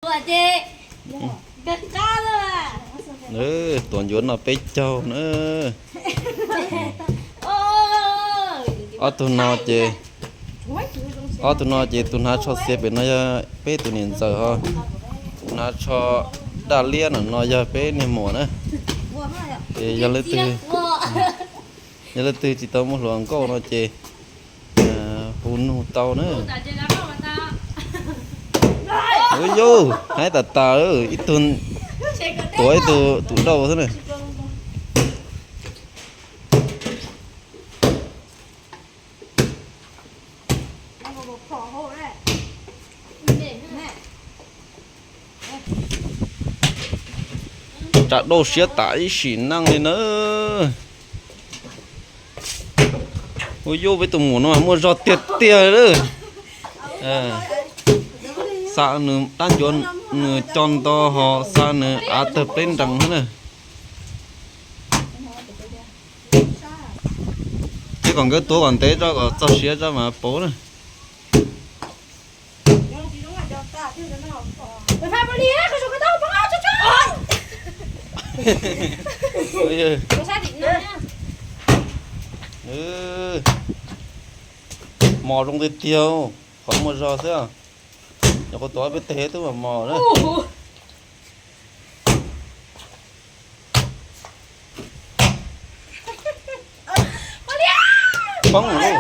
Tuam ncuav no peb caug na. Ob tug no ces, ob tug no ces tus hnav tsho xiav pem no yog peb tus niam ntxawm ho, tus hnav tsho daj liab no no yog peb niag muam na. Ces yog leej twg, yog leej twg tsis tau muaj hluas nkauj no ces hu nug tau na. Ua yau, haib tas tas, ib tug tuav ib tug tus dauj xwb na. Tsa dauj siab tas ib sim neej li na. Ua yau, peb tus muam no muaj zog tiag tiag lawm. Xa nws dab ncuav, nws co nto ho xa nws av tawg pleb nrees xwb na. Ces kom nkawd tuav kom ntev tso kom txog siav tso mas pauv na. Mos zoo tiag tiag, qhov muaj zog xwb. Nyuam qhuav tuav peb teg twb mos mos na. Poob lauj.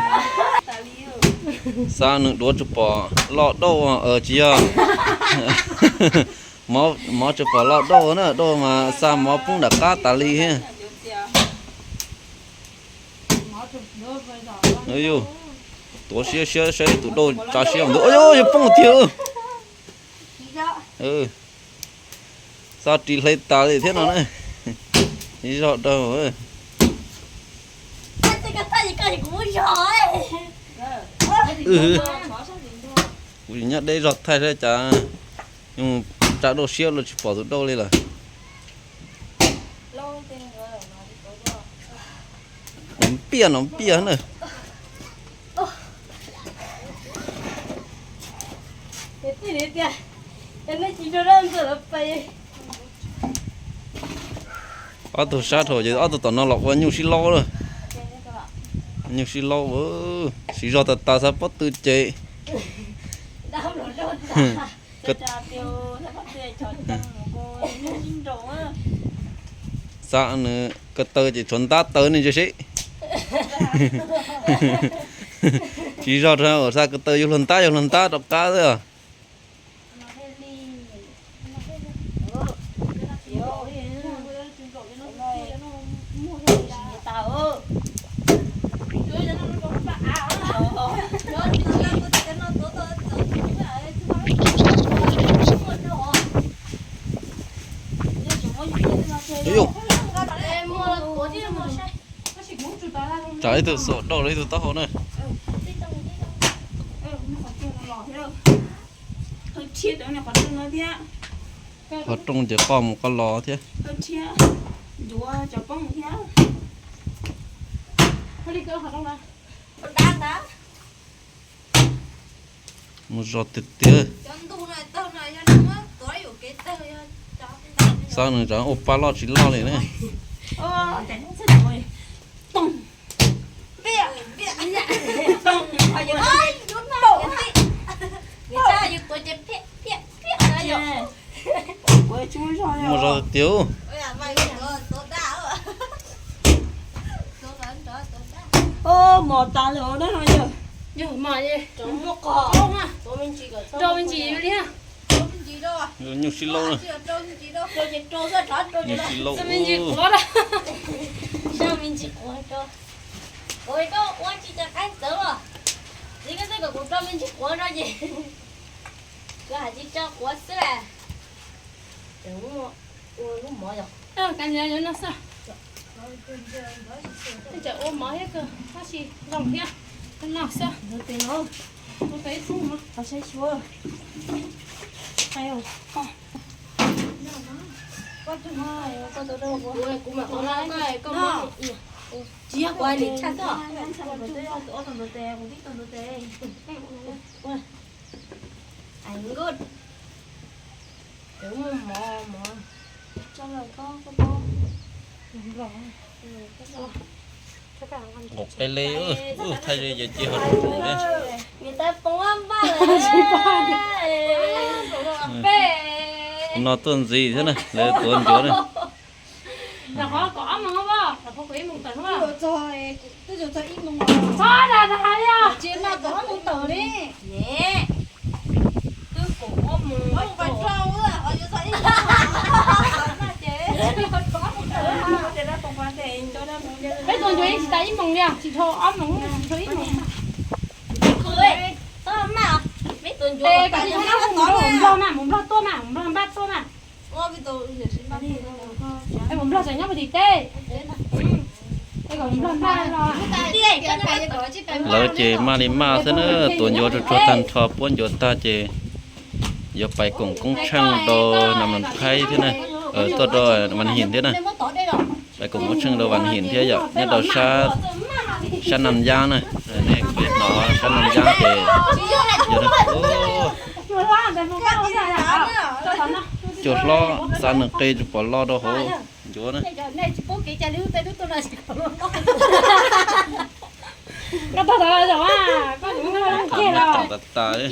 Xa nws duav tsuas pom loj dauj, tsis yog, mov tsuas pom loj dauj na, dauj mas xa mov poob nram qab tas li thiab. Tuav siab siab saib tus dauj tsa siab ntawd, yog poob tiag. Xa ris hle tas li thiab no na. Zog rau. Kuv nyob deb zog thaij saib cas, tsa dauj siab los tsis pom tus dauj li lawm. Nov piaj nov piaj na. Ob tug sab dhau ces ob tug tom no los ua nyuj sib laub lawm. Nyuj sib laub, siv zog tas tas xav pob tw ces. Xa nws ko taw ces tshuav ntab taw ne ntsia seb. Siv zog rau xa ko taw yuav luag ntab yuav luag ntab rov qab xwb. Tsam ib tug xuas dauj los ib tug taub hau na. Qhov rooj ces qoj mus qoj los thiab. Mus zog tiag tiag. Xav nws tsam ua pa loj tsis loj li na. Mus zog tiag. Mos tas lawm no yog. Yog mos, rau me ntsis li. Nyuj sib laub na. Nyuj sib laub. Me ntsis quav, rau me ntsis quav rau. Kuv rau ua tsis tau qaib txawv os. Txiv, koj twb kom kuv rau me ntsis quav rau ces kuv hais tsis tso quav xwb las. Ua lub mov yog. Kav liam yuav noj xwb. Tseem ua mov thiab kawg, tab sis zoo thiab. Noj xwb. Ua tau ib khub mov. Saib xyuas. Kuv mam qhov no koj, koj muab. Tsis yog kuv hais lwm tshaj xwb. Tus ob tug ntawd tes, kuv tib tug ntawd tes. Good. Nqus qe le, thaj ze yog cia ho ne. Kuv no tuaj ntxiv thiab na, lawv tuav ncuav na. Peb tuav ncuav yeej tsis tas ib moos li, tsis dhau ob moos, tsis dhau ib moos. Tes koj tsis tau nyob mus nplog mas, mus nplog tuaj mas, mus nplog npaj tuaj mas. Mus nplog tseem nyob puag tim teb. Mus nplog npaj los. Lawv ces maj li maj xwb na, tuav ncuav tsuag tsuag tag nrho, puab ncuav tag ces yuav pais koom koob tsheej rau nam los thaib thiab na, tuaj rau Vas Him thiab na. Pais koom koob tsheej rau Vas Him thiab yom, nyob rau sab Nam Yaab na. Nej hnov sab Nam Yaab ces yog cua hlob xav nws qe tsis pom los rau hauv ncuav na. Koj tau tau zoo a, koj tus muaj laj kiag los. Tau tas tas li.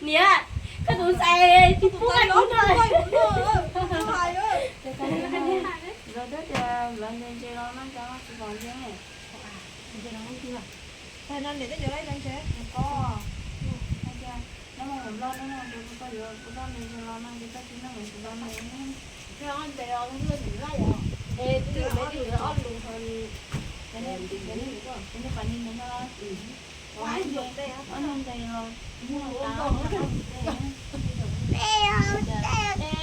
Niam, koj tus xaiv tsis pub kuv no. Lawv tias lawv ntes ntses los no cas tsis pom ntses. Tag no niam twb yuav lawv ntses ko. Hais tias neb mus nplog no no ces kuv koj yuav kuv tau ntes ntses los no ces koj tsis noj kuv tau ntes. Ntes los nws laj yom. Es twb yuav ob lus ho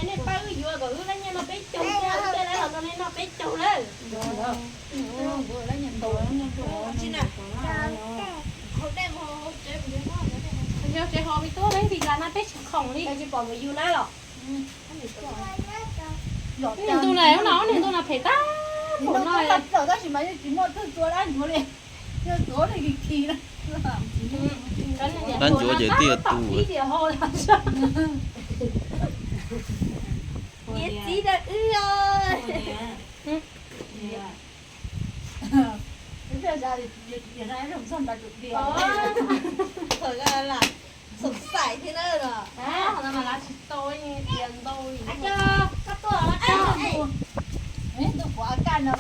nej pab wb yuav kom wb lab nyiaj noj peb caug, wb tej lab los rau nej noj peb caug lawm. Tsev ho me tub leej ti las na peb tsis khoom li. Tsis pom yus na los. Niag ntu na, ub no niag ntu no phem tag npaum no. Tab sis mas yeej tsis muaj twg tua dab ncuav li. Yog tua li kis kis na. Dab ncuav ces twb yuav tu. Niam txiv rau wb os. Xav xaim thiab na. Koj tuaj no.